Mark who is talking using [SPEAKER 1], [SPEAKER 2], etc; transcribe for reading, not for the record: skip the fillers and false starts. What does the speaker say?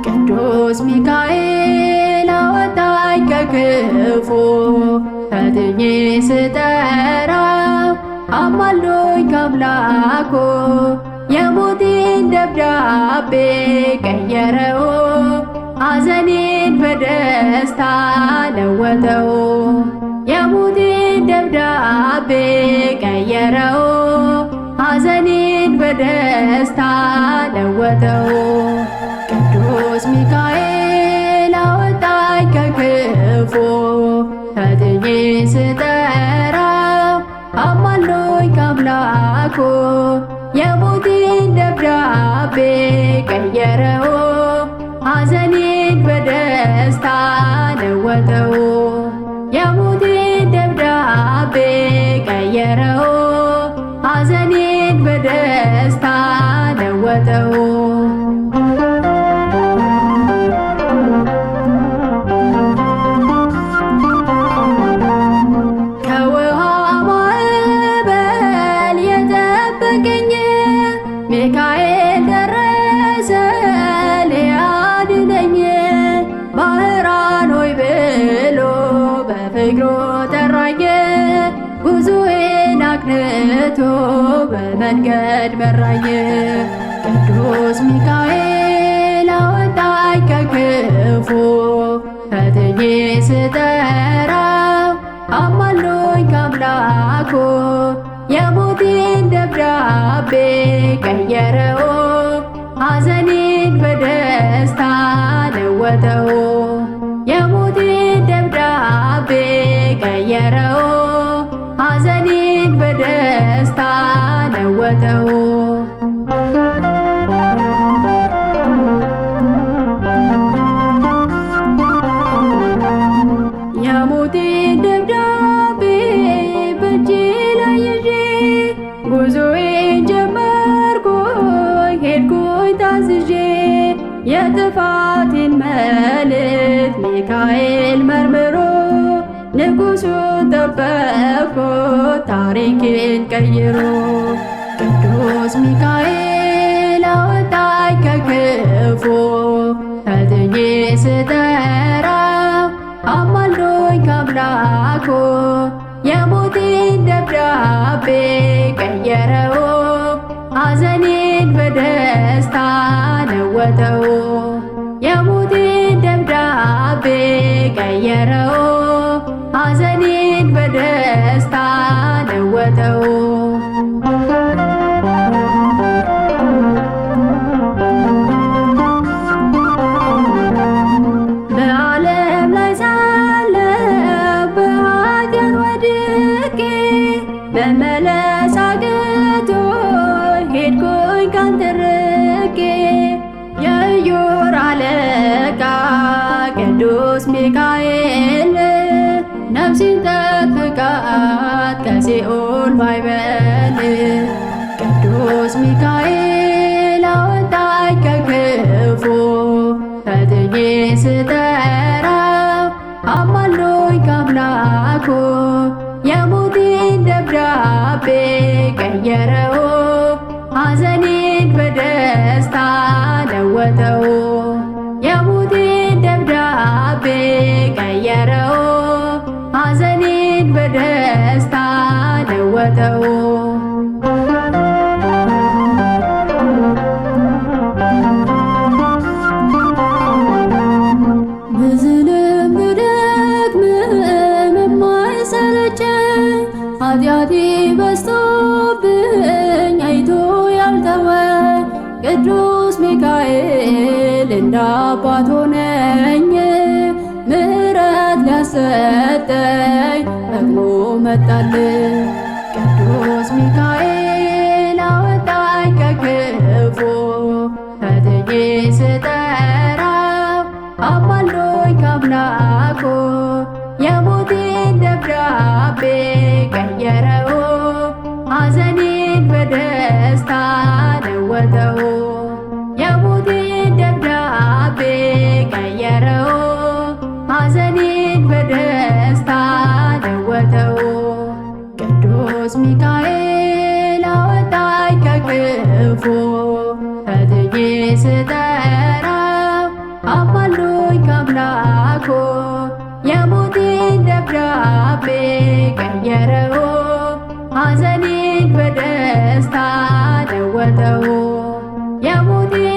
[SPEAKER 1] ቅዱስ ሚካኤል አወጣኝ ከክፉ፣ ፈጥኜ ስጠራው አማሎኝ ከአምላኩ። የሞቴን ደብዳቤ ቀየረው፣ ሐዘኔን በደስታ ለወጠው። የሞቴን ደብዳቤ ቀየረው፣ ሐዘኔን በደስታ ለወጠው። ቅዱስ ሚካኤል አወጣኝ ከክፉ፣ ፈጥኜ ስጠራው አማሎኝ ከአምላኩ። የሞቴን ደብዳቤ ቀየረው፣ ሐዘኔን በደስታ ለወጠው። የሞቴን ደብዳቤ ቀየረው፣ ሐዘኔን በደስታ ለወጠው። ከውሃ ማዕበል የጠበቀኝ ሚካኤል ደረሰ ሊያድነኝ። ባህራን ሆይ ብሎ በፍቅሩ ጠራኝ፣ ጉዞዬን አቅንቶ በመንገድ መራኝ። ቅዱስ ሚካኤል አወጣኝ ከክፉ፣ ፈጥኜ ስጠራው አማሎኝ ከአምላኩ። የሞቴን ደብዳቤ ቀየረው፣ ሐዘኔን በደስታ ለወጠው። የሞቴን ደብዳቤ ቀየረው፣ ሐዘኔን በደስታ ለወጠው። የሞቴን ደብዳቤ በእጄ ላይ ይዤ ጉዞዬን ጀመርኩኝ፣ ሄድኩኝ ታዝዤ። የጥፋቴን መልእክት ሚካኤል መርምሮ ንጉሡን ጠበቅኩት ታሪኬን ቀይሮ። ቅዱስ ሚካኤል አወጣኝ ከክፉ፣ ፈጥኜ ስጠራው አማሎኝ ከአምላኩ። የሞቴን ደብዳቤ ቀየረው፣ ሐዘኔን በደስታ ለወጠው። የሞቴን ደብዳቤ ቀየረው፣ ሐዘኔን በደስታ ለወጠው። በዓለም ላይ ሳለሁ በኃጢአት ወድቄ መመለስ አቅቶኝ ሄድኩኝ ካንተ ርቄ። የኢዮር አለቃ ቅዱስ ሚካኤል ነፍሴን ጠብቃት ከሲኦል ማዕበል። ቅዱስ ሚካኤል አወጣኝ ከክፉ፣ ፈጥኜ ስጠራው አማሎኝ ከአምላኩ። የሞቴን ደብዳቤ ቀየረው፣ ሐዘኔን በደስታ ለወጠው። የሞቴን ደብዳቤ ቀየረው፣ ሐዘኔን በደስታ ለወጠው። ብዝልም ብደክምም የማይሰለቸኝ፣ ኃጢአቴ በዝቶብኝ አይቶ ያልተወኝ ቅዱስ ሚካኤል እንደ አባት ሆነኝ፣ ምሕረት ሊያሰጠኝ ፈጥኖ መጣልኝ። ቅዱስ ሚካኤል አወጣኝ ከክፉ፣ ፈጥኜ ስጠራው አማሎኝ ከአምላኩ። የሞቴን ደብዳቤ ቀየረው፣ ሐዘኔን በደስታ ለወጠው። የሞቴን ደብዳቤ ቀየረው፣ ሐዘኔን በደስታ ለወጠው። ቅዱስ ሚካኤል አወጣኝ ከክፉ፣ ፈጥኜ ስጠራው አማሎኝ ከአምላኩ። የሞቴን ደብዳቤ ቀየረው፣ ሐዘኔን በደስታ ለወጠው። የሞቴን